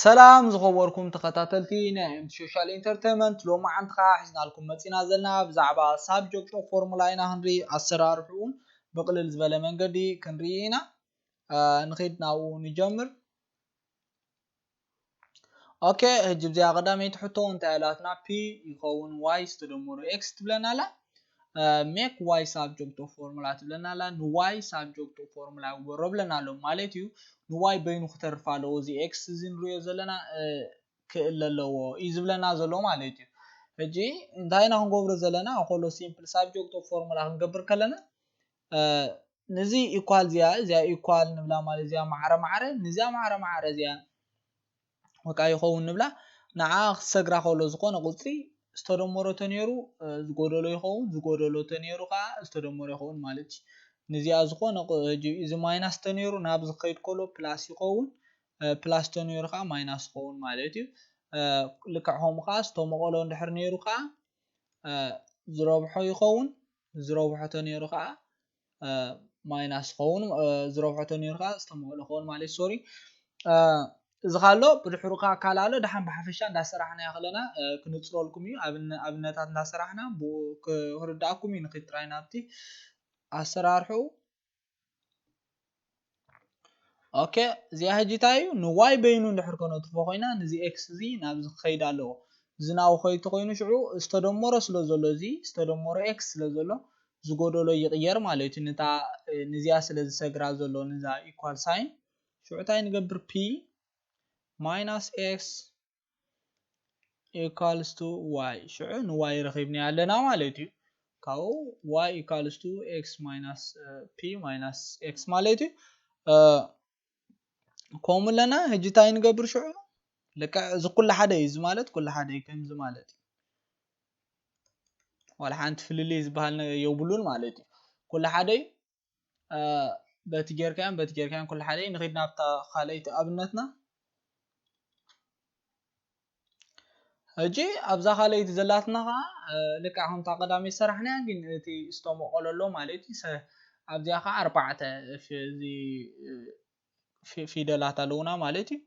ሰላም ዝኸበርኩም ተኸታተልቲ ናይ ኤምቲ ሶሻል ኢንተርቴንመንት፣ ሎማዓንቲ ከዓ ሒዝናልኩም መፂና ዘለና ብዛዕባ ሳብጀክት ኦፍ ፎርሙላ ኢና ክንርኢ። ኣሰራርሕኡን ብቕልል ዝበለ መንገዲ ክንርኢ ኢና። ንኸይድ ናብኡ ንጀምር። ኦኬ፣ ሕጂ ብዚኣ ቀዳመይቲ ሕቶ እንታይ ኣላትና? ፒ ይኸውን ዋይ ዝተደመሩ ኤክስ ትብለና ኣላ። ሜክ ዋይ ሳብጀክት ኦፍ ፎርሙላ ትብለና ኣላ። ንዋይ ሳብጀክት ኦፍ ፎርሙላ ግበሮ ብለና ኣሎ ማለት እዩ። ንዋይ በይኑ ክተርፍ ኣለዎ። እዚ ኤክስ እዚ ንሪኦ ዘለና ክእል ኣለዎ እዩ ዝብለና ዘሎ ማለት እዩ። ሕጂ እንታይ ኢና ክንገብሮ ዘለና? ከሎ ሲምፕል ሳብጀክት ኦፍ ፎርሙላ ክንገብር ከለና ንዚ ኢኳል እዚኣ እዚኣ ኢኳል ንብላ ማለት እዚኣ ማዕረ ማዕረ ንዚኣ ማዕረ ማዕረ እዚኣ ወቃ ይኸውን ንብላ። ንዓ ክሰግራ ከሎ ዝኾነ ቁፅሪ ዝተደመሮ ተነይሩ ዝጎደሎ ይኸውን፣ ዝጎደሎ ተነይሩ ከዓ ዝተደመሮ ይኸውን ማለት እዩ። ንዚኣ ዝኾነ እዚ ማይናስ ተነይሩ ናብ ዝኸይድ ከሎ ፕላስ ይኸውን፣ ፕላስ ተነይሩ ከዓ ማይናስ ይኸውን ማለት እዩ። ልክዕ ከምኡ ከዓ ዝተመቐሎ እንድሕር ነይሩ ከዓ ዝረብሖ ይኸውን፣ ዝረብሖ ተነይሩ ከዓ ማይናስ ይኸውን፣ ዝረብሖ ተነይሩ ከዓ ዝተመቐሎ ይኸውን ማለት እዩ። ሶሪ፣ እዚ ካሎ ብድሕሩ ከዓ ካል ኣሎ። ደሓን ብሓፈሻ እንዳሰራሕና ከለና ክነፅረልኩም እዩ። ኣብነታት እንዳሰራሕና ክርዳእኩም እዩ። ንክድ ጥራይ ናብቲ ኣሰራርሕኡ። ኦኬ፣ እዚኣ ሕጂ እንታይ እዩ? ንዋይ በይኑ እንድሕር ከነጥፎ ኮይና፣ ንዚ ኤክስ እዚ ናብዚ ክኸይድ ኣለዎ። እዚ ናብኡ ከይድ ተኮይኑ ሽዑ ዝተደመሮ ስለ ዘሎ፣ እዚ ዝተደመሮ ኤክስ ስለ ዘሎ ዝጎደሎ ይቕየር ማለት እዩ። ነታ ንዚኣ ስለ ዝሰግራ ዘሎ ነዛ ኢኳል ሳይን፣ ሽዑ እንታይ ንገብር? ፒ ማይናስ ኤክስ equals to y። ሽዑ ንዋይ ረኺብና ኣለና ማለት እዩ። ካብኡ y equals to x minus p minus x ማለት እዩ። ከምኡ ኣለና። ሕጂ እንታይ ንገብር ሽዑ? ልክዕ እዚ ኩሉ ሓደ እዩ። እዚ ማለት ኩሉ ሓደ እዩ፣ ከምዚ ማለት እዩ። ዋላ ሓንቲ ፍልልይ ዝበሃል የብሉን ማለት እዩ። ኩሉ ሓደ እዩ። በቲ ጌርካያን በቲ ጌርካያን ኩሉ ሓደ እዩ። ንኺድ ናብታ ካልኣይቲ ኣብነትና። ሕጂ ኣብዛ ካልኣይቲ ዘላትና ከዓ ልክዕ ከምታ ቀዳመይቲ ሰራሕናያ፣ ግን እቲ ዝተመቐለሎ ማለት እዩ። ኣብዚኣ ከዓ ኣርባዕተ እዚ ፊደላት ኣለውና ማለት እዩ።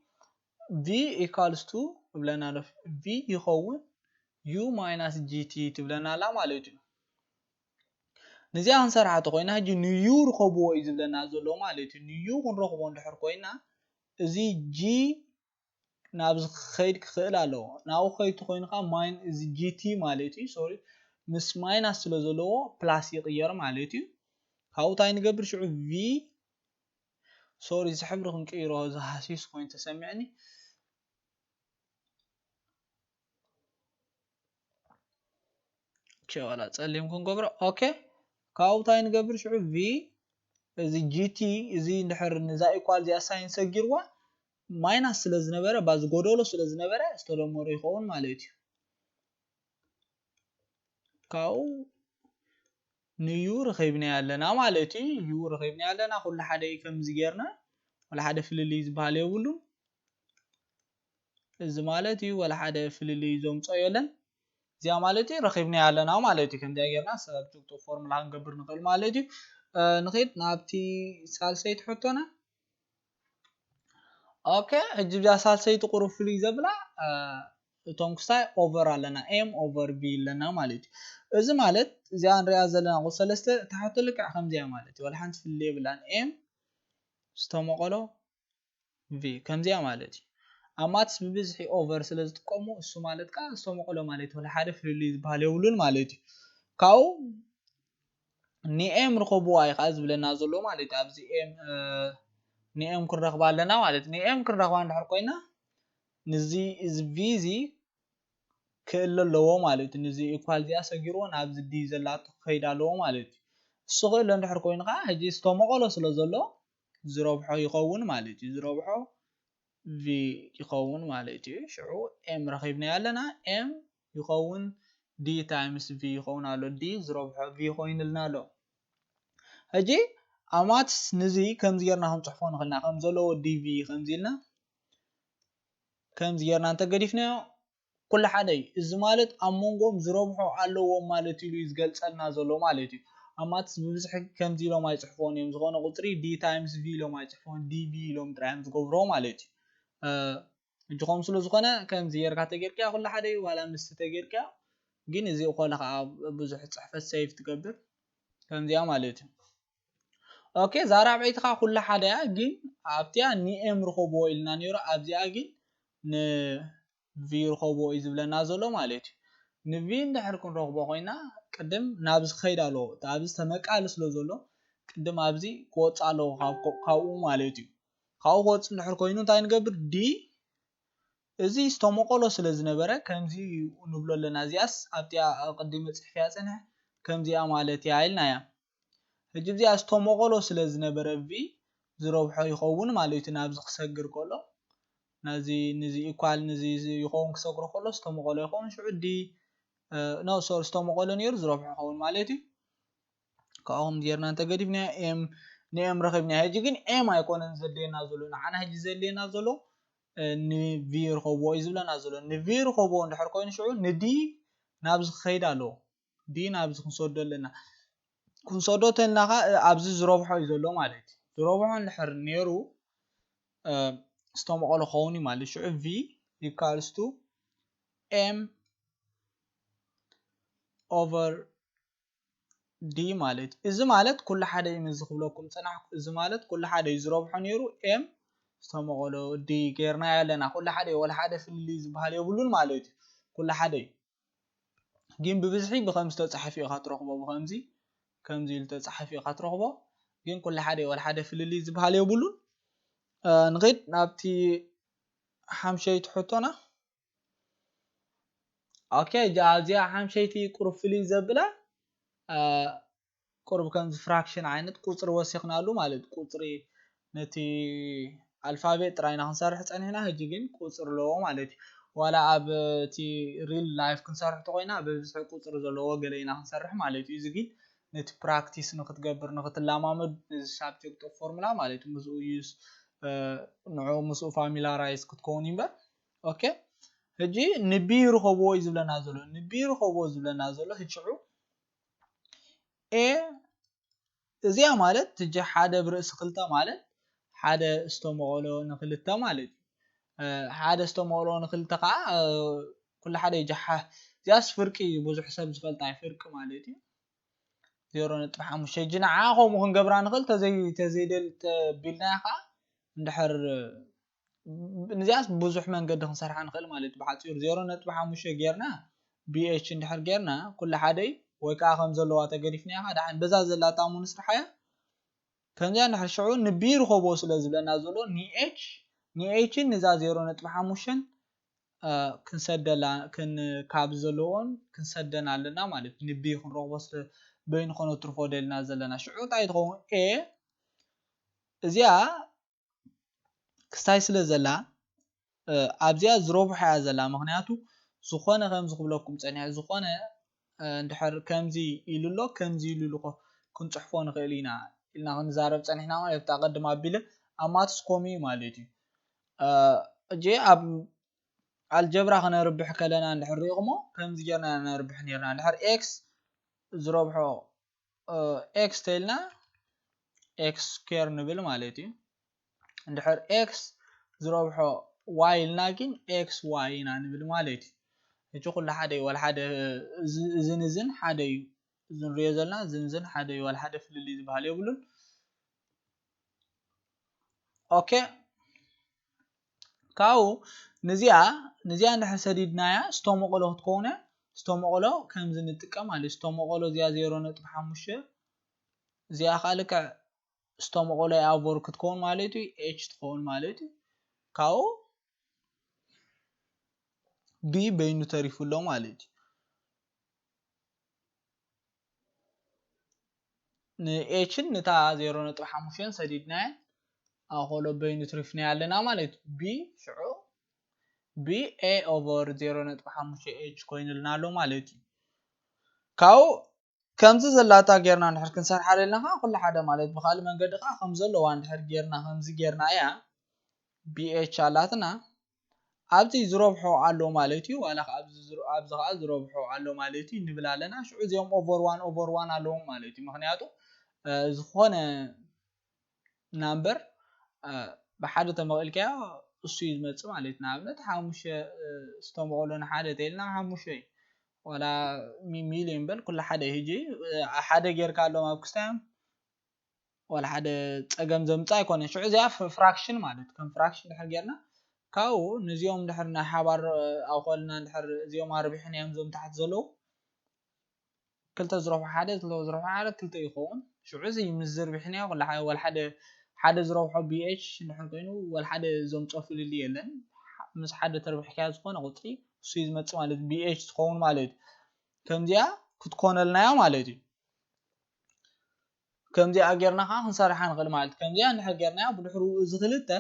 v equals to እብለና ኣሎ። v ይኸውን u minus gt ትብለና ኣላ ማለት እዩ። ንዚኣ ክንሰርሓ ተኮይና ሕጂ ንዩ ርኸብዎ እዩ ዝብለና ዘሎ ማለት እዩ። ንዩ ክንረኽቦ እንድሕር ኮይና እዚ g ናብዚ ክኸይድ ክኽእል ኣለዎ። ናብኡ ክኸይድ ተኮይኑ ከዓ ማይን እዚ gt ማለት እዩ፣ ሶሪ፣ ምስ ማይናስ ስለ ዘለዎ ፕላስ ይቕየር ማለት እዩ። ካብኡ እንታይ ንገብር ሽዑ? v ሶሪ፣ እዚ ሕብሪ ክንቅይሮ እዚ ሃሲስ ኮይኑ ተሰሚዕኒ። ኦኬ፣ ዋላ ጸሊም ክንገብሮ። ኦኬ፣ ካብኡ እንታይ ንገብር ሽዑ? v እዚ gt እዚ እንድሕር ንዛ ኢኳል እዚኣ ሳይን ሰጊርዋ ማይናስ ስለ ዝነበረ፣ ባዚ ጎደሎ ስለ ዝነበረ ዝተደመሮ ይኸውን ማለት እዩ። ካብኡ ንዩ ረኺብናዮ ኣለና ማለት እዩ። ዩ ረኺብናዮ ኣለና። ኩሉ ሓደ እዩ። ከምዚ ጌርና ወላ ሓደ ፍልልይ ዝበሃል የብሉን። እዚ ማለት እዩ ወላ ሓደ ፍልልይ ዘምጾ የለን። እዚኣ ማለት እዩ ረኺብናዮ ኣለና ማለት እዩ። ከምዚኣ ጌርና ሳብጀክት ኦፍ ፎርሙላ ክንገብር ንኽእል ማለት እዩ። ንኺድ ናብቲ ሳልሰይቲ ሕቶና። ኦኬ፣ ሕጂ ብዛ ሳልሰይቲ ቁሩብ ፍልይ ዘብላ እቶም ክስታይ ኦቨር ኣለና፣ ኤም ኦቨር ቪ ኣለና ማለት እዩ። እዚ ማለት እዚኣ ንሪኣ ዘለና ቁፅሪ ሰለስተ እታ ሕቶ ልክዕ ከምዚኣ ማለት እዩ። ዋላ ሓንቲ ፍልልይ የብላን። ኤም ዝተመቐሎ ቪ ከምዚኣ ማለት እዩ። ኣብ ማትስ ብብዝሒ ኦቨር ስለ ዝጥቀሙ እሱ ማለት ከዓ ዝተመቐሎ ማለት እዩ። ዋላ ሓደ ፍልልይ ዝበሃል የብሉን ማለት እዩ። ካብኡ ንኤም ርኸብዋ እዩ ከዓ ዝብለና ዘሎ ማለት እዩ። ኣብዚ ኤም ንኤም ክንረኽባ ኣለና ማለት እዩ። ንኤም ክንረኽባ እንድሕር ኮይና ንዚ እዚ ቪ እዚ ክእል ኣለዎ ማለት እዩ። ንዚ ኢኳል እዚኣ ሰጊርዎ ናብዚ ዲ ዘላቶ ክኸይድ ኣለዎ ማለት እዩ። እሱ ክእል እንድሕር ኮይኑ ከዓ ሕጂ ዝተመቐሎ ስለ ዘሎ ዝረብሖ ይኸውን ማለት እዩ። ዝረብሖ ቪ ይኸውን ማለት እዩ። ሽዑ ኤም ረኺብናዮ ኣለና። ኤም ይኸውን ዲ ታይምስ ቪ ይኸውን ኣሎ። ዲ ዝረብሖ ቪ ኮይንልና ኣሎ። ሕጂ ኣብ ማትስ ንዚ ከምዚ ጌርና ክንፅሕፎ ንኽእልና ከም ዘለዎ ዲቪ ከምዚ ኢልና ከምዚ ጌርና እንተገዲፍናዮ ኩሉ ሓደ እዩ። እዚ ማለት ኣብ መንጎኦም ዝረብሖ ኣለዎም ማለት ኢሉ እዩ ዝገልፀልና ዘሎ ማለት እዩ። ኣብ ማትስ ብብዝሒ ከምዚ ኢሎም ኣይፅሕፎን እዮም። ዝኾነ ቁፅሪ ዲ ታይምስ ቪ ኢሎም ኣይፅሕፎን፣ ዲቪ ኢሎም ጥራይ እዮም ዝገብሮ ማለት እዩ። ሕጂ ከም ስለ ዝኾነ ከምዚ ጌርካ ተጌርካ ኩሉ ሓደ እዩ፣ ዋላ ምስቲ ተጌርካ ግን እዚ እኮ ከዓ ብዙሕ ጽሕፈት save ትገብር ከምዚኣ ማለት እዩ። ኦኬ፣ እዛ ራብዐይቲ ከዓ ኩላ ሓደ እያ፣ ግን ኣብቲኣ ን M ርኸብዎ ኢልና ነይሩ፣ ኣብዚኣ ግን ን V ርኸብዎ እዩ ዝብለና ዘሎ ማለት እዩ። ን V እንድሕር ክንረኽቦ ኮይና ቅድም ናብዚ ክኸይድ ኣለዎ፣ እቲ ኣብዚ ተመቃሊ ስለ ዘሎ ቅድም ኣብዚ ክወፅእ ኣለዎ ካብ- ካብኡ ማለት እዩ። ካብኡ ክወፅእ እንድሕር ኮይኑ እንታይ ንገብር? D እዚ ዝተመቐሎ ስለ ዝነበረ ከምዚ ንብሎ ኣለና። እዚኣስ ኣብቲኣ ቅድሚ ጽሕፍያ ጽንሕ ከምዚኣ ማለት እያ ኢልና እያ። ሕጂ እዚኣ ዝተመቐሎ ስለ ዝነበረ V ዝረብሖ ይኸውን ማለት እዩ። ናብዚ ክሰግር ከሎ ነዚ ንዚ equal ንዚ ይኸውን ክሰግሮ ከሎ ዝተመቐሎ ይኸውን። ሽዑ D no sorry ዝተመቐሎ ነይሩ ዝረብሖ ይኸውን ማለት እዩ። ካብኦም ጌርና እንተገዲፍና M ን M ረኺብና። ሕጂ ግን M ኣይኮነን ዘድልየና ዘሎ፣ ንዓና ሕጂ ዘድልየና ዘሎ ን V ርኸብዎ እዩ ዝብለና ዘሎ። ን V ርኸብዎ እንድሕር ኮይኑ ሽዑ ን D ናብዚ ክኸይድ ኣለዎ። D ናብዚ ክንሰዶ ኣለና። ክንሰዶ ተልና ከዓ ኣብዚ ዝረብሖ እዩ ዘሎ ማለት እዩ። ዝረብሖ እንድሕር ነይሩ ዝተመቐሎ ክኸውን እዩ ማለት ሽዑ V equals to M over D ማለት እዩ። እዚ ማለት ኩሉ ሓደ እዩ ምስ ዝኽብለኩም ጽናሕኩ። እዚ ማለት ኩሉ ሓደ እዩ ዝረብሖ ነይሩ M ዝተመቐሎ D ጌርና ያለና። ኩሉ ሓደ እዩ፣ ወላ ሓደ ፍልልይ ዝበሃል የብሉን ማለት እዩ። ኩሉ ሓደ እዩ። ግን ብብዝሒ ብኸምዚ ተጻሒፉ ኢኻ ትረኽቦ፣ ብኸምዚ ከምዚ ኢሉ ተጻሒፉ ኢኻ ትረኽቦ። ግን ኩሉ ሓደ እዩ፣ ወላ ሓደ ፍልልይ ዝበሃል የብሉን። ንኺድ ናብቲ ሓምሸይቲ ሕቶና። ኦኬ፣ እዚኣ ሓምሸይቲ ቁሩብ ፍልይ ዘብላ ቁሩብ ከምዚ ፍራክሽን ዓይነት ቁፅሪ ወሲኽናሉ ማለት ቁፅሪ ነቲ ኣልፋቤት ጥራይና ክንሰርሕ ፀኒሕና፣ ሕጂ ግን ቁፅሪ ኣለዎ ማለት እዩ። ዋላ ኣብ እቲ ሪል ላይፍ ክንሰርሕ ተኮይና ብብዝሒ ቁፅሪ ዘለዎ ገለ ኢና ክንሰርሕ ማለት እዩ። እዚ ግን ነቲ ፕራክቲስ ንክትገብር ንክትለማመድ ነዚ ሳብጀክት ኦፍ ፎርሙላ ማለት እዩ ምስኡ ዩዝ ንዑ ምስኡ ፋሚላራይዝ ክትከውን እምበር። ኦኬ፣ ሕጂ ንቢ ርኸብዎ እዩ ዝብለና ዘሎ። ንቢ ርኸብዎ ዝብለና ዘሎ ሽዑ ኤ እዚኣ ማለት ትጂ ሓደ ብርእሲ ክልተ ማለት ሓደ ዝተመቐሎ ንክልተ ማለት እዩ። ሓደ ዝተመቐሎ ንክልተ ከዓ ኩሉ ሓደ ይጀሓ። እዚኣስ ፍርቂ ብዙሕ ሰብ ዝፈልጣ ፍርቂ ማለት እዩ። ዜሮ ነጥቢ ሓሙሽተ ሕጂ ንዓ ከምኡ ክንገብራ ንኽእል ተዘይ ተዘይደል ተቢልናያ ከዓ እንድሕር ንዚኣስ ብዙሕ መንገዲ ክንሰርሓ ንኽእል ማለት እዩ። ብሓፂሩ ዜሮ ነጥቢ ሓሙሽተ ጌርና BH እንድሕር ጌርና ኩሉ ሓደ እዩ። ወይ ከዓ ከም ዘለዋ ተገዲፍናያ ከዓ ደሓን በዛ ዘላታ እሞ ንስርሓያ። ከምዚኣ እንድሕር ሽዑ ንቢ ርኸቦ ስለ ዝብለና ዘሎ ንኤች ንኤችን ንዛ ዜሮ ነጥቢ ሓሙሽተን ክንሰደላ ካብ ዘለዎን ክንሰደን ኣለና ማለት እዩ። ንቢ ክንረኽቦ ስለ በይኑ ከነትርፎ ደልና ዘለና ሽዑ እንታይ ትኸውን? ኤ እዚኣ ክስታይ ስለ ዘላ ኣብዚኣ ዝረብሖ እያ ዘላ። ምክንያቱ ዝኾነ ከምዚ ክብለኩም ፀኒሐ ዝኾነ እንድሕር ከምዚ ኢሉ ኣሎ ከምዚ ኢሉ ኣሎ ክንፅሕፎ ንኽእል ኢና ኢልና ክንዛረብ ፀኒሕና ማለት ኣብታ ቅድም ኣቢለ ኣብ ማትስ ኮሚ ማለት እዩ። እጂ ኣብ ኣልጀብራ ክነርብሕ ከለና እንድሕር ሪኢኹሞ ከምዚ ጌርና ነርብሕ ነርና። እንድሕር ኤክስ ዝረብሖ ኤክስ ተልና ኤክስ ስኩዌር ንብል ማለት እዩ። እንድሕር ኤክስ ዝረብሖ ዋይ ኢልና ግን ኤክስ ዋይ ኢና ንብል ማለት እዩ። ሕጂ ኩሉ ሓደ እዩ፣ ዋላ ሓደ እዝን እዝን ሓደ እዩ። እዚ ንሪኦ ዘለና እዝን እዝን ሓደ እዩ፣ ዋላ ሓደ ፍልልይ ዝበሃል የብሉን። ኦኬ፣ ካብኡ ንዚኣ ንዚኣ እንድሕር ሰዲድናያ ስተመቐሎ ክትከውን እያ። ስተመቐሎ ከምዚ ንጥቀም ማለት እዩ። ስተመቐሎ እዚኣ ዜሮ ነጥቢ ሓሙሽተ እዚኣ ከዓ ልክዕ ስተመቐሎ ኣቮር ክትከውን ማለት እዩ። ኤች ትኸውን ማለት እዩ። ካብኡ ቢ በይኑ ተሪፉ ኣሎ ማለት እዩ። ንኤችን ንታ ዜሮ ነጥቢ ሓሙሽተ ሰዲድናያ ኣኸሎ በይኑ ትሪፍናያ ኣለና ማለት እዩ። ቢ ሽዑ ቢ ኤ ኦቨር ዜሮ ነጥቢ ሓሙሽተ ኤች ኮይኑልና ኣሎ ማለት እዩ። ካብኡ ከምዚ ዘላታ ጌርና እንድሕር ክንሰርሓ ደልና ከዓ ኩሉ ሓደ ማለት ብካልእ መንገዲ ከዓ ከም ዘለዋ እንድሕር ጌርና ከምዚ ጌርና እያ ቢ ኤች ኣላትና ኣብዚ ዝረብሖ ኣሎ ማለት እዩ። ዋላ ከዓ ኣብዚ ዝረ- ኣብዚ ከዓ ዝረብሖ ኣሎ ማለት እዩ ንብል ኣለና። ሽዑ እዚኦም ኦቨር ዋን ኦቨር ዋን ኣለዎም ማለት እዩ። ምክንያቱ እ፣ ዝኾነ ናምበር እ፣ ብሓደ ተመቒልካዮ እሱ እዩ ዝመፅእ ማለት እዩ። ንኣብነት ሓሙሽተ ዝተመቐሎ ንሓደ ተይልና ሓሙሽተ እዩ። ዋላ ሚሊዮን በል ኩሉ ሓደ እዩ። ሕጂ ሓደ ጌርካ ኣሎም ኣብ ክስታዮም ዋላ ሓደ ፀገም ዘምፅእ ኣይኮነን። ሽዑ እዚኣ ፍራክሽን ማለት ከም ፍራክሽን ድሕር ጌርና ካብኡ ንዚኦም ድሕር ናይ ሓባር ኣውኮልና ድሕር እዚኦም ኣርቢሕን እዮም ዞም ታሕቲ ዘለዉ ክልተ ዝረብሖ ሓደ ክልተ ዝረብሖ ሓደ ክልተ ይኸውን። ሽዑ እዚ ምስ ዝርብሕንያ ወላ ሓደ ሓደ ዝረብሖ BH እንድሕር ኮይኑ ወላ ሓደ ዘምፅኦ ፍልልይ የለን። ምስ ሓደ ተርቢሕካያ ዝኾነ ቁፅሪ እሱ እዩ ዝመፅእ ማለት BH ትኸውን ማለት እዩ። ከምዚኣ ክትኮነልናያ ማለት እዩ። ከምዚኣ ጌርና ከዓ ክንሰርሓ ንኽእል ማለት እዩ። ከምዚኣ እንድሕር ጌርናያ ብድሕሩ እዚ ክልተ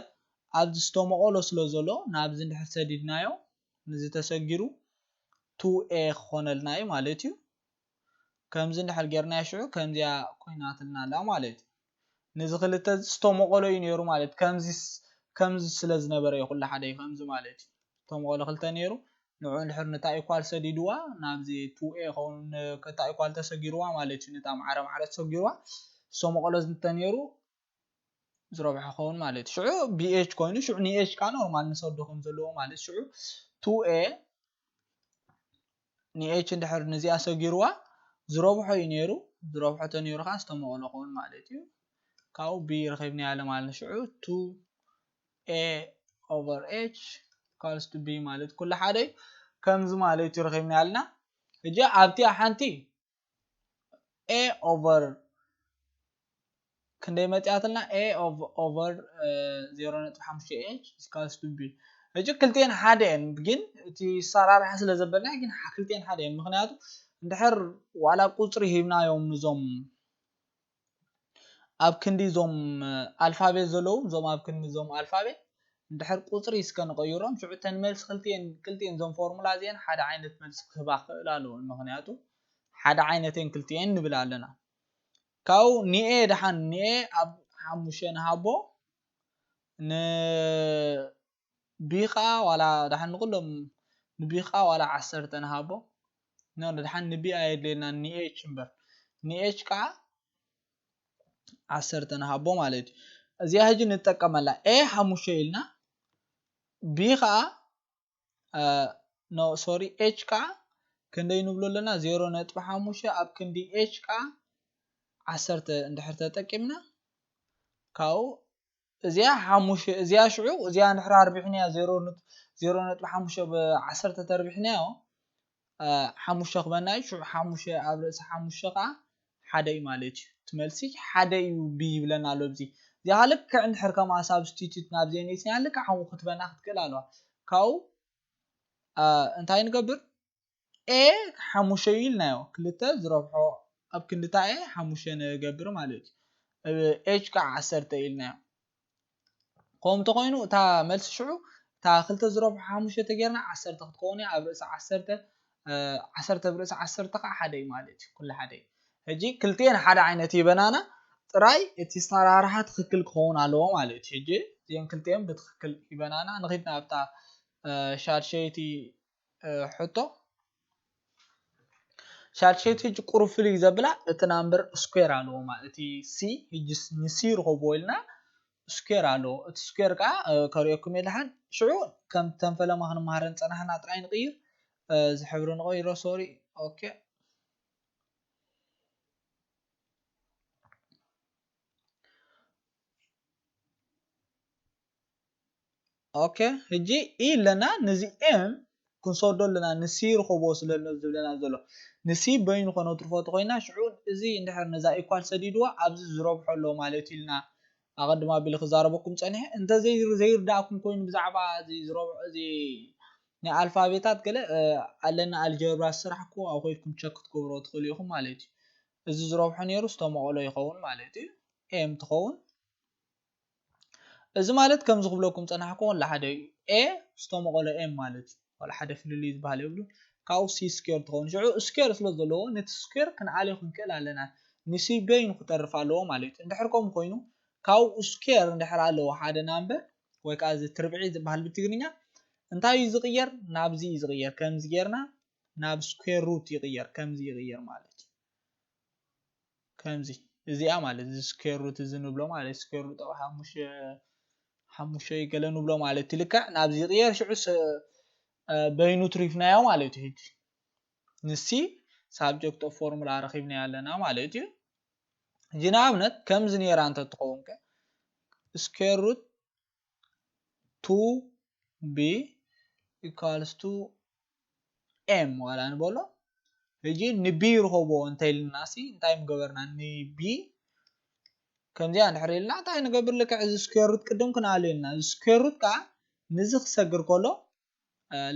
ኣብዚ ዝተመቐሎ ስለ ዘሎ ናብዚ እንድሕር ሰዲድናዮ ንዚ ተሰጊሩ two A ክኾነልና እዩ ማለት እዩ። ከምዚ እንድሕር ጌርናዮ ሽዑ ከምዚኣ ኮይናትልና ኣላ ማለት እዩ። ነዚ ክልተ ዝተመቐሎ እዩ ነይሩ ማለት ከምዚ ከምዚ ስለ ዝነበረ እዩ ኩሉ ሓደ እዩ ከምዚ ማለት እዩ። ዝተመቐሎ ክልተ ነይሩ ንዑ እንድሕር ነታ ኢኳል ሰዲድዋ ናብዚ two A ይኸውን ነታ ኢኳል ተሰጊርዋ ማለት እዩ። ነታ ማዕረ ማዕረ ተሰጊርዋ ዝተመቐሎ እንተነይሩ ዝረብሐ ኸውን ማለት እዩ። ሽዑ BH ኮይኑ ሽዑ ንH ከዓ ኖርማል ንሰዶ ከም ዘለዎ ማለት ሽዑ two A ንH እንድሕር ንዚኣ ሰጊርዋ ዝረብሖ እዩ ነይሩ። ዝረብሖ ተነይሩ ከዓ ዝተመቐሎ ኸውን ማለት እዩ። ካብኡ B ረኺብና ያለ ማለት ሽዑ two A over H equals to B ማለት ኩሉ ሓደ እዩ። ከምዚ ማለት እዩ ረኺብና ያልና። ሕጂ ኣብቲ ሓንቲ A over ክንደይ መፂኣትልና? A over zero ነጥቢ ሓሙሽተ H equals to B። ሕጂ ክልቲኤን ሓደ እየን ግን እቲ ሰራርሓ ስለ ዘበልና ግን ክልቲኤን ሓደ እየን። ምክንያቱ እንድሕር ዋላ ቁፅሪ ሂብናዮም ንዞም ኣብ ክንዲ እዞም ኣልፋቤት ዘለዉ እዞም ኣብ ክንዲ እዞም ኣልፋቤት እንድሕር ቁፅሪ እስከ ንቐይሮም ሽዑ እተን መልሲ ክልቲኤን ክልቲኤን እዞም ፎርሙላ እዚአን ሓደ ዓይነት መልሲ ክህባ ክኽእል ኣለዎ። ምክንያቱ ሓደ ዓይነት እየን ክልቲኤን ንብል ኣለና። ካብኡ ንኤ ደሓን ንኤ ኣብ ሓሙሽተ ንሃቦ ንቢ ከዓ ዋላ ደሓን ንኩሎም ንቢ ከዓ ዋላ ዓሰርተ ንሃቦ ኖ ደሓን ንቢ ኣየድልየና ንኤች እምበር ንኤች ከዓ ዓሰርተ ንሃቦ ማለት እዩ። እዚኣ ሕጂ ንጠቀመላ ኤ ሓሙሽተ ኢልና ቢ ከዓ ኖ ሶሪ ኤች ከዓ ክንደይ ንብሎ ኣለና ዜሮ ነጥቢ ሓሙሽተ ኣብ ክንዲ ኤች ከዓ ዓሰርተ እንድሕር ተጠቂምና ካብኡ እዚኣ ሓሙሽተ እዚኣ ሽዑ እዚኣ እንድሕር ኣርቢሕናያ ዜሮ ነጥቢ ሓሙሽተ ብዓሰርተ ተርቢሕናዮ ሓሙሽተ ክበና እዩ። ሽዑ ሓሙሽተ ኣብ ርእሲ ሓሙሽተ ከዓ ሓደ እዩ ማለት እዩ። እቲ መልሲ ሓደ እዩ ቢ ይብለና ኣሎ። ኣብዚ እዚኣ ከዓ ልክዕ እንድሕር ከምኣ ሳብስቲቱት ናብዚአን ኢትናያ ልክዕ ሓሙ ክትበና ክትክእል ኣለዋ። ካብኡ እንታይ ንገብር? ኤ ሓሙሽተ እዩ ኢልናዮ። ክልተ ዝረብሖ ኣብ ክንድታ ኤ ሓሙሽተ ንገብር ማለት እዩ። ኤች ከዓ ዓሰርተ ኢልናዮ። ከምኡ እንተኾይኑ እታ መልሲ ሽዑ እታ ክልተ ዝረብሖ ሓሙሽተ ተጌርና ዓሰርተ ክትከውን እያ። ኣብ ርእሲ ዓሰርተ ዓሰርተ ብርእሲ ዓሰርተ ከዓ ሓደ እዩ ማለት እዩ። ኩሉ ሓደ እዩ። ሕጂ ክልቲኤን ሓደ ዓይነት ሂበናና ጥራይ እቲ ኣሰራርሓ ትኽክል ክኸውን ኣለዎ ማለት እዩ። ሕጂ እዚአን ክልቲኤን ብትኽክል ሂበናና። ንኺድ ናብታ ሻድሸይቲ ሕቶ ሻድሸይቲ ሕጂ ቁሩብ ፍልይ ዘብላ እቲ ናምበር ስኩዌር ኣለዎ ማለት እቲ ሲ ሕጂ ንሲ ርኸብዎ ኢልና ስኩዌር ኣለዎ። እቲ ስኩዌር ከዓ ከርእየኩም የድሓን ሽዑ ከም ተንፈለማ ክንመሃረን ፀናሕና ጥራይ ንቕይር እዚ ሕብሪ ንቐይሮ ሶሪ ኦኬ ኦኬ ሕጂ ኢ ኣለና ነዚ ኤም ክንሰዶ ኣለና ንሲ ርኸቦ ስለ ዝብለና ዘሎ ንሲ በይኑ ከነትርፎ ተኮይና ሽዑ እዚ እንድሕር ነዛ ኢኳል ሰዲድዋ ኣብዚ ዝረብሖ ኣሎ ማለት ኢልና ኣቐድም ኣቢለ ክዛረበኩም ጸኒሐ እንተ ዘይርዳእኩም ኮይኑ ብዛዕባ እዚ ዝረብሖ እዚ ናይ ኣልፋቤታት ገለ ኣለና ኣልጀብራ ዝስራሕኩ ኣብ ኮይድኩም ቸክ ክትገብሮ ትኽእሉ ኢኹም ማለት እዩ እዚ ዝረብሖ ነይሩ ዝተመቐሎ ይኸውን ማለት እዩ ኤም ትኸውን እዚ ማለት ከምዚ ክብለኩም ጸናሕኩ ወላ ሓደ እዩ ኤ ዝተመቐሎ ኤም ማለት እዩ ወላ ሓደ ፍልልይ ዝበሃል የብሉን ካብኡ ሲ ስኬር ትኸውን ሽዑ ስኬር ስለ ዘለዎ ነቲ ስኬር ክንኣልዮ ክንክእል ኣለና ንሲ በይኑ ክተርፍ ኣለዎ ማለት እዩ እንድሕር ከምኡ ኮይኑ ካብኡ ስኬር እንድሕር ኣለዎ ሓደ ናምበር ወይ ከዓ እዚ ትርብዒ ዝበሃል ብትግርኛ እንታይ እዩ ዝቕየር ናብዚ እዩ ዝቕየር ከምዚ ጌርና ናብ ስኬር ሩት ይቕየር ከምዚ ይቕየር ማለት እዩ ከምዚ እዚኣ ማለት እዚ ስኬር ሩት እዚ ንብሎ ማለት ስኬር ሩት ኣብ ሓሙሽተ ሓሙሽተ ገለ ንብሎ ማለት እዩ። ልክዕ ናብዚ ይቕየር፣ ሽዑ በይኑ ትሪፍናዮ ማለት እዩ። ሕጂ ንሲ subject of formula ረኺብናዮ ኣለና ማለት እዩ። ሕጂ ንኣብነት ከምዚ ነይራ እንተትኸውን ከ square root two b equals to m ዋላ ንበሎ። ሕጂ ን b ይርኸቦ እንተ ኢልና ሲ እንታይ ምገበርና? ን b ከምዚኣ እንድሕር ኢልና እንታይ ንገብር? ልክዕ እዚ square root ቅድም ክንኣሉ ኢልና፣ እዚ square root ከዓ ንዚ ክሰግር ከሎ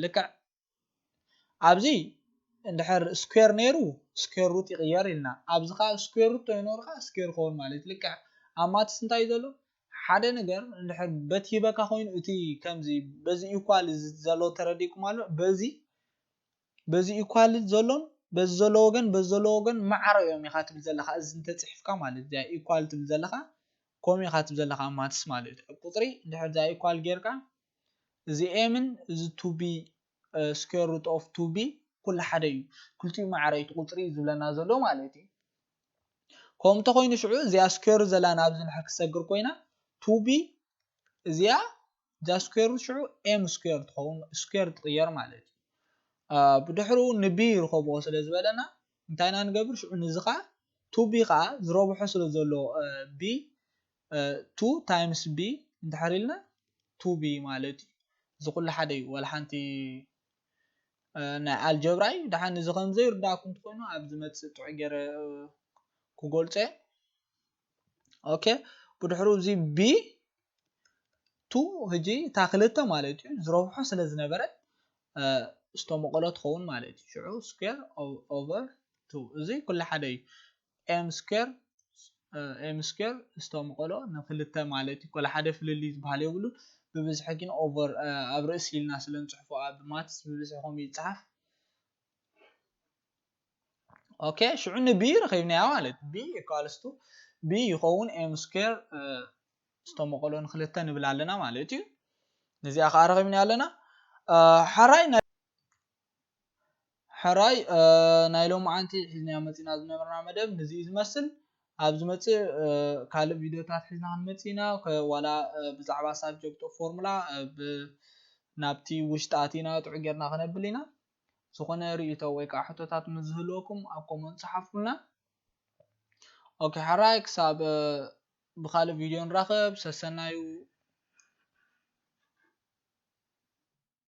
ልክዕ ኣብዚ እንድሕር square ነይሩ square root ይቕየር ኢልና፣ ኣብዚ ከዓ square root ተይኖሩ ከዓ square ክኸውን ማለት እዩ። ልክዕ ኣብ maths እንታይ እዩ ዘሎ? ሓደ ነገር እንድሕር በቲ ሂበካ ኮይኑ እቲ ከምዚ በዚ equal ዘሎ ተረዲእኩም ኣሎ። በዚ በዚ equal ዘሎን በዚ ዘሎ ወገን በዚ ዘሎ ወገን ማዕረ እዮም ኢኻ ትብል ዘለኻ። እዚ እንተፅሒፍካ ማለት እዚኣ equal ትብል ዘለኻ ከምኡ ኢኻ ትብል ዘለኻ ኣብ maths ማለት እዩ። ኣብ ቁፅሪ እንድሕር እዛ equal ጌርካ እዚ m ን እዚ two b square root of two b ኩሉ ሓደ እዩ። ክልቲኡ ማዕረ እዩ እቲ ቁፅሪ እዩ ዝብለና ዘሎ ማለት እዩ። ከምኡ እንተኮይኑ ሽዑ እዚኣ square ዘላ ናብዚ እንድሕር ክሰግር ኮይና two b እዚኣ እዛ square root ሽዑ m square ትኸውን፣ square ትቕየር ማለት እዩ። ብድሕሪኡ ን b ይርኸብዎ ስለ ዝበለና እንታይ ኢና ንገብር? ሽዑ ንዚ ከዓ two b ከዓ ዝረብሖ ስለ ዘሎ b two times b እንድሕር ኢልና two b ማለት እዩ። እዚ ኩሉ ሓደ እዩ፣ ዋላ ሓንቲ ናይ ኣልጀብራ እዩ። ደሓን እዚ ከም ዘይርዳእኩም እንተኮይኑ ኣብ ዝመፅእ ጥዑይ ገይረ ክገልፀ። ኦኬ፣ ብድሕሩ እዚ b two ሕጂ እታ ክልተ ማለት እዩ ዝረብሖ ስለ ዝነበረት ዝተመቐሎ ትኸውን ማለት እዩ። ሽዑ square over two እዚ ኩሉ ሓደ እዩ። M square M square ዝተመቐሎ ንክልተ ማለት እዩ። ኮላ ሓደ ፍልልይ ዝበሃል የብሉ። ብብዝሒ ግን over ኣብ ርእሲ ኢልና ስለ ንፅሕፎ ኣብ maths ብብዝሒ ከምኡ ይፅሓፍ። ኦኬ፣ ሽዑ ን b ረኺብናያ ማለት b equals to b ይኸውን m square ዝተመቐሎ ንክልተ ንብል ኣለና ማለት እዩ። ነዚኣ ከዓ ረኺብና ኣለና። ሓራይ ሕራይ ናይ ሎማዓንቲ ሒዝናዮ መፂና ዝነበርና መደብ ንዚ እዩ ዝመስል። ኣብ ዝመፅእ ካልእ ቪድዮታት ሒዝና ክንመፅእ ኢና። ዋላ ብዛዕባ subject of formula ናብቲ ውሽጢ ኣቲና ጥዑ ጌርና ክነብል ኢና። ዝኾነ ርእይቶ ወይ ከዓ ሕቶታት ምስ ዝህልወኩም ኣብ comment ፀሓፉልና። ኦኬ፣ ሕራይ ክሳብ ብኻልእ ቪድዮ ንራኸብ። ሰሰናዩ።